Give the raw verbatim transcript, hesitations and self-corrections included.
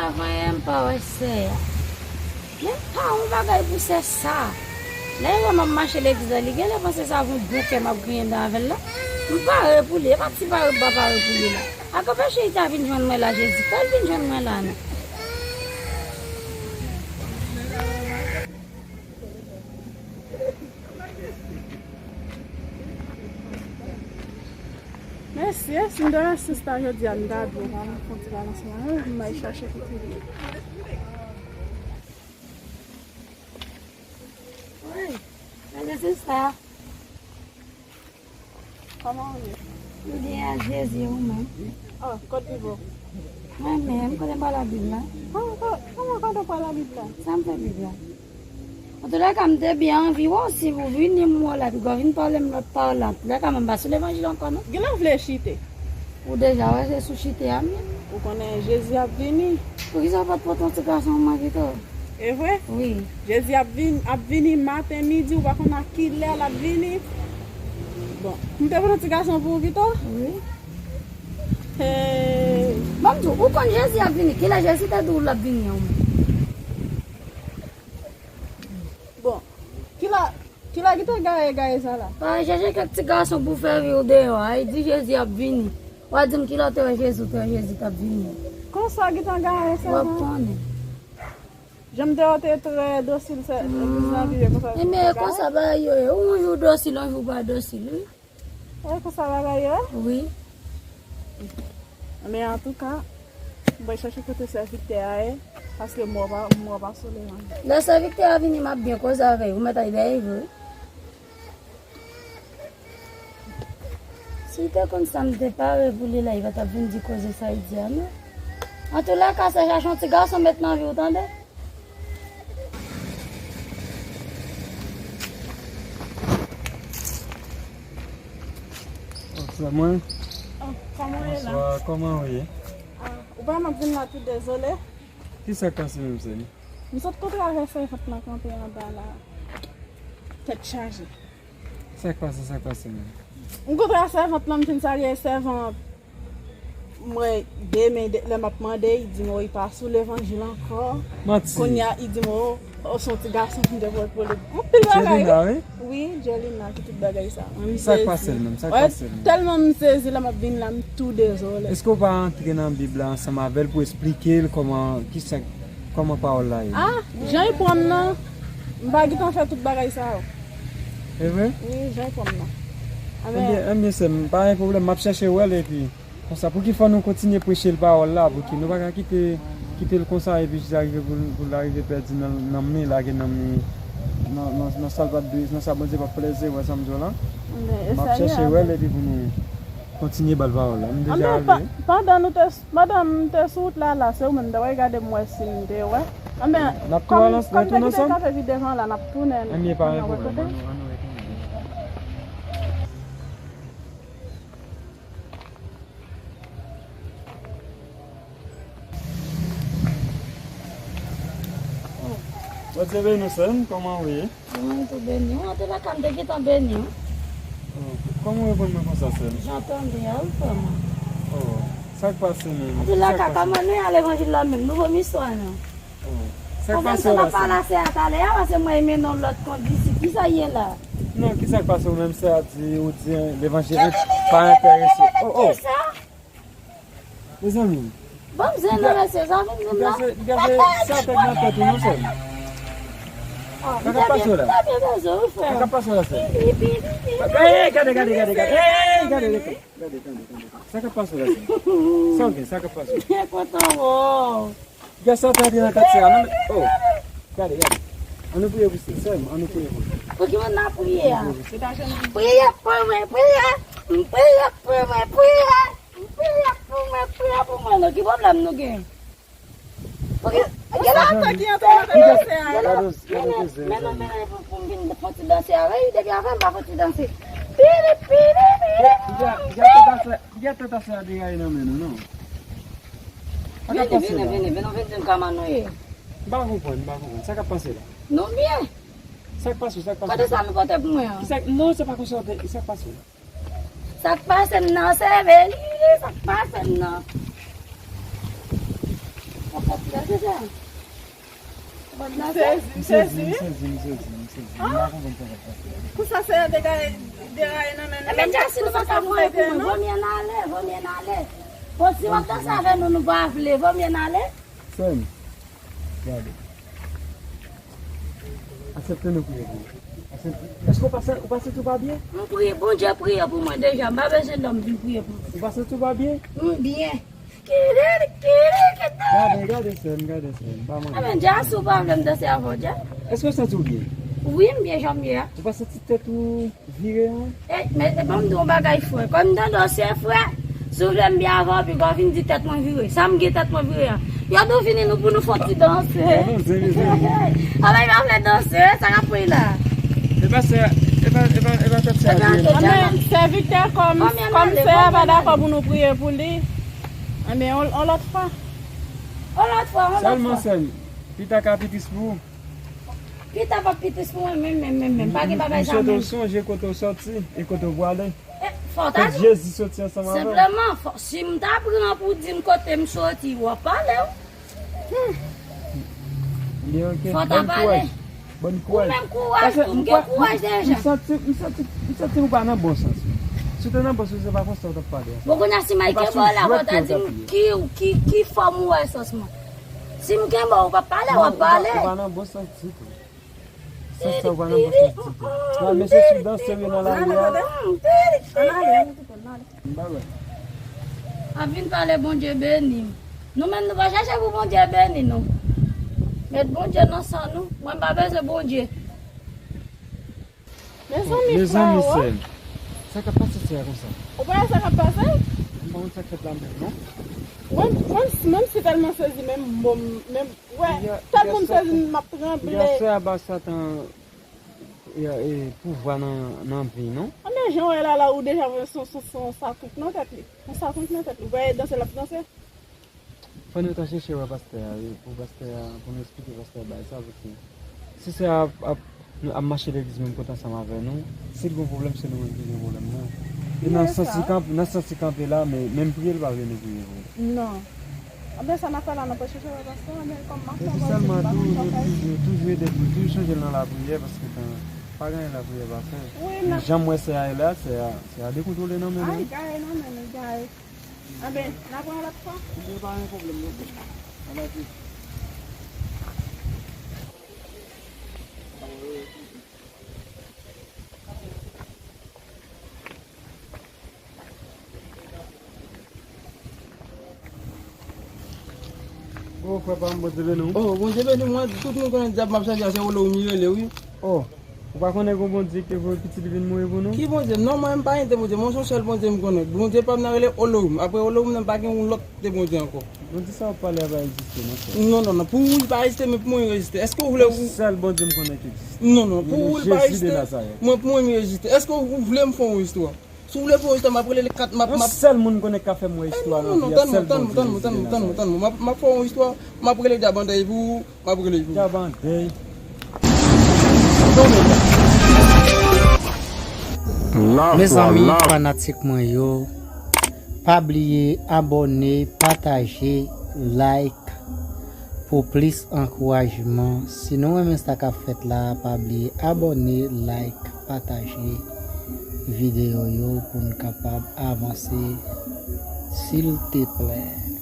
Avan yè m pa wè sè a. Men pa yon bagay pou sè sa. Lè l wè m ap mache legliz la, li genlè panse se avèk yon bon kè m ap griyen dan avè l la. M pare pou li, e pa ti pare m pa pare pou li la. A k anpeche li ta vin jwenn mwen la, Jezi, fè l vin jwenn mwen la non. Mesye, si m te wè sista jodi a, m ta di w, pa m fè yon ti balansman, wi, m al chache kote l ye. Wi, mesye sista. Kòman w ye? M byen ak Jezi, ou menm? Oh, kote w ye? Mwen menm, kote m pral ak Bib la? Kòman, kòman, kòman kote w pral ak Bib la? Sa m fè Bib la? Antoulèka, m te byen anvi wè w si w vini m wè w la, piga w vin pale m lòt pawòl la. Antoulèka, mwen m pa sou levanjil ankò non. Genlè w vle chite? Ou deja wè se sou chite a m ye. Ou konnen Jezi ap vini. Poukisa w pa t pote yon ti gason mwen pito? E vre? Wi. Jezi ap vin, ap vini maten, midi, ou pa konn a kilè l ap vini. Bon, m te pote yon ti gason pou ou pito? Wi. Hey. Ban m di w, ou konn Jezi ap vini. Kilè Jezi te di w l ap vini an ou menm? Bon, kilè, kilè ki te gaye, gaye sa la? Pa al chèche kèk ti gason pou fè vi w deyò a, e di Jezi ap vini. W a di m kilè w te wè Jezi, w te wè Jezi t ap vini. Konsa ki te gaye sa la? W ap konnen. Jan m te wè w te trè dosil, se legliz la vire konsa. Ebyen, e konsa bagay yo ye. Ou yon jou dosil, yon jou w pa dosil, wi. E konsa bagay yo ye? Wi. Men antouka, m pral chache kote sèvitè a ye, paske m wè pa, m wè pa sou levanjil. Lè sèvitè a vini, m ap byen koze avè l. Ou mèt al dèyè vre. Si l te konn sa m te pare pou li la, li pa t ap vin di koze sa l di a non. Antoulèka, se chache yon ti gason met nan vi w, tande? Sè mwen. Oh, kòman w ye la? Bonswa, kòman w ye? Ah, ou pa m ap vin la tou dezole. Ki sa k pase menm, sè m? M sot kontre avè sèvant lan kanpe anba la. Tèt chaje. Sa k pase, sa k pase menm? M kontre a sèvant lan, m fin salye sèvant mwen demen, de, lè m ap mande, li di m, oh, li pa sou levanjil ankò. Manti. Kounye a, li di m, oh, oh, se yon ti gason ki te pral pou li. Anpil bagay, wi. Jelina, wi? Wi, Jelina, ki tout bagay sa. Sa k pase l menm? Sa k pase l menm? Tèlman m sezi, lè m ap vin la, m tou dezole. Èske w pa antre nan Bib la ansanm avè l pou esplike l kòman, ki sa, kòman pawòl la ye? Ah, jan l pran m nan, m pa gentan fè tout bagay sa yo. E vre? Wi, jan l pran m nan. Ebyen, ebyen, sè m, pa gen pwoblèm, m ap chèche wè l epi. Konsa, pou ki fò nou kontinye preche l pawòl la, pou ki nou pa ka kite, kite l konsa, epi jis arive pou, pou l arive pèdi nanm, nanm li, lage nanm li nan, nan, nan sa l pa t dwe, nan sa Bondye pa t plèze, wè sa m di w la? M ap chèche wè l, epi pou nou kontinye ba l pawòl la. M deja ale. Pandan nou te, pandan m te sou wout la, la, se ou menm, dayè gade m wè si m te wè. Anben, n ap tou al ansanm, kòm nèg yo te kanpe pi devan la, n ap tounen, ann wè kote. Bondye beni w, sè m, kòman w ye? Mwen tou beni. Ou antre lakay m, te gentan beni w. Oh, kòman w reponn mwen konsa, sè m? Jan w tande a, wi, frè mwen. Oh, sa k pase menm? Antre lakay, kòman nou ye a levanjil la menm? Nou vòm istwa, non? Oh, sa k pase la, sè m? Pale a, paske mwen mennen w lòt kondisip. Kisa ye la? Non, kisa k pase w menm, sè a di, ou di levanjil pa enterese. Oh, oh. Mezanmi. Ban m zen nan, mesye, sa vin zen nan. Li gaze sa tèt nan tèt ou, non, sè m. Sa k ap pase w la? Sa k ap pase w la, sè m? Gade, gade, gade, gade, gade. Ey, gade, gade, gade. Sa k ap pase w la, sè m? Sa w gen, sa k ap pase w? Byen kontan wè w. Gade sa ta gen nan tèt sè a, non, men, oh. Gade, gade. Ann nou priye pou sè m, ann nou priye pou li. Pou ki moun n ap priye a? Priye pou mwen, priye. Priye pou mwen, priye. Priye pou mwen, priye pou mwen, non. Ki pwoblèm nou gen? Poukisa, gen la, gen la, men non, men non, men non, pou, pou m vin fè ti danse avè l, depi avè m pa fè ti danse. Pili, pili, pili. Li gen tantasyon a degaye nan men nou, non. Vini, vini, vini, vini, vini, di m kòman nou ye. M pa konprann, m pa konprann. Sa k ap pase la? Nou byen. Sa k pase, sa k pase? Kote sa nou pote pou mwen an? Kisa, non, se pa konsa, sa k pase la? Sa k pase m nan, se vre, li, sa k pase m nan. Konprann sa, se sa. M sezi, m sezi, wi. M sezi, m sezi, m sezi. M pa konprann sa k ap pase. Pou sa, se deraye, deraye nan men nou. Ebyen, Jassy, nou pa ka voye pou mwen. Vomye n ale, vomye n ale. Bon, si w ap danse avè nou, nou pa vle, vomye n ale. Sè m, gade. Aksepte nou priye pou ou. Aksepte. Èske w pa san-, ou pa santi w pa byen? M priye, Bondye priye pou mwen deja. M pa bezwen lòm vin priye pou mwen. Ou pa santi w pa byen? M byen. Kiri, kiri, kiri. Gade, gade sè m, gade sè m. Pa mande. Ebyen, Jassy, ou pa vle m danse avè w, Jassy? Èske w santi w byen? Wi, m byen jan m ye a. Ou pa santi tèt ou vire an? E, men, e, ban m di w yon bagay, frè. Kòm m tande w se frè, si w vle m byen avè w, piga w vin di tèt mwen vire. Sa m gen tèt mwen vire an? Yo di w vini nou pou nou fè yon ti danse. Anben, m pa vle danse, sa k ap pran la? E pa sè, e pa, e pa, e pa tèt sè a vire, non. Anben, sèvitè kòm, kòm sè a pa dakò pou nou priye pou li. Anben, on, on lòt fwa. On lòt fwa, on lòt fwa. Sèlman sè m, pita ka pi tris pou ou. Pita p ap pi tris pou mwen, menm, menm, menm, menm. Pa gen bagay sa menm. M swete w sonje kote w sòti e kote w prale. E, fò w ta di. Kote Jezi soti ansanm avè w. Senpleman, fò, si m ta pran pou di m kote m soti, w ap pale, wi. Byen, ok. Fò w ta pale. Bòn kouraj. Bòn kouraj. Ou menm kouraj tou, m gen kouraj deja. Paske m kwè, m, m santi, m santi, m santi ou pa nan bon sans. Si w te nan bon sans, se pa konsa w t ap pale. Bon, kounye a, si m al kenbe w la, fò w ta di m ki, ki, ki fòm ou wè sans mwen. Si m kenbe w, ou p ap pale, w ap pale. Non, ou pa, ou pa nan bon sans ditou. Sans sa, ou pa nan bon sans ditou. Nan, mesye, si w danse serye nan lari a. Ann ale, ann ale, ann ale. M pa wè. Ap vin pale Bondye beni m. Nou menm nou pa chache pou Bondye beni nou. Met Bondye nan san nou. Mwen m pa bezwen Bondye. Mezanmi, mezanmi, frè, sè m. Sa k ap pase sè a konsa? Ou pa wè sa k ap pase? M pa konn sa k fèt la menm, non. Mwen, mwen, mwen m si tèlman sezi, menm, bon, menm, wè, tèlman m sezi, m ap tranble. Sè a ba Satan, e, e, pouvwa nan, nan vi, non? Anben, jan w wè la, la, ou deja wè se, se, se yon satwoup nan tèt li. Yon satwoup nan tèt li. Ou pa wè danse l ap danse? Fò nou ta chèche wè pastè a, wi, pou pastè a, pou nou eksplike pastè a bagay sa, paske si sè a ap, ap, ap mache legliz menm kote ansanm avè nou, si l gen pwoblèm, se nou menm ki gen pwoblèm nan. E nan sans li kanpe, nan sans li kanpe la, men, menm priye, l pa vle nou priye pou li. Non. Anben, sa n ap fè la, n ap chèche wè pastè a, men kòm m ap fè, mwen di m pa konn sa fè. Men se sèlman tou, nou toujou, toujou ede pou, toujou chonje l nan lapriyè, paske tan, pa gen anyen lapriyè pa fè. Wi, n ap. Jan m wè sè a ye la, sè a, sè a dekontwole nan men nou. Ay, gaye nan men nou, gaye. Anben, n a pran lòt fwa. Mwen pa gen pwoblèm non. Ann ale. O, frè pa m, Bondye beni w. O, Bondye beni w, mwen, tout moun konnen dyab m ap chache a, se Oloum li rele, wi. O. Ou pa konnen gon Bondye ki te voye pitit li vin mouri pou nou? Ki Bondye? Non, mwen, m pa gen de Bondye. Mwen, se yon sèl Bondye m konnen. Bondye pa m nan rele Oloum. Apre Oloum nan, pa gen yon lòt de Bondye ankò. Bondye sa w ap pale a pa egziste, non, frè. Non, non, non. Pou ou, li pa egziste, men pou mwen, li egziste. Èske w vle ou... Yon sèl Bondye m konnen ki egziste. Non, non. Pou ou, li pa egziste. Mwen, pou mwen, li egziste. Èske w vle m fè yon istwa? Si w vle fè yon istwa, m ap rele kat, m ap, m ap... Yon sèl moun m konnen k ka fè m wè istwa nan vi a, sèl Bondye, Jezi de Nazarèt. Tann mwen, tann mwen, tann mwen, tann mwen. M ap, m ap fè yon istwa, m ap rele Dyab Andèy pou ou, m ap rele pou ou. Dyab Andèy. Mezanmi, fanatik mwen yo, pa bliye abòne, pataje, like. Pou plis ankourajman, si nou renmen sa k ap fèt la, pa bliye abòne, like, pataje videyo yo pou n kapab avanse, silteplè.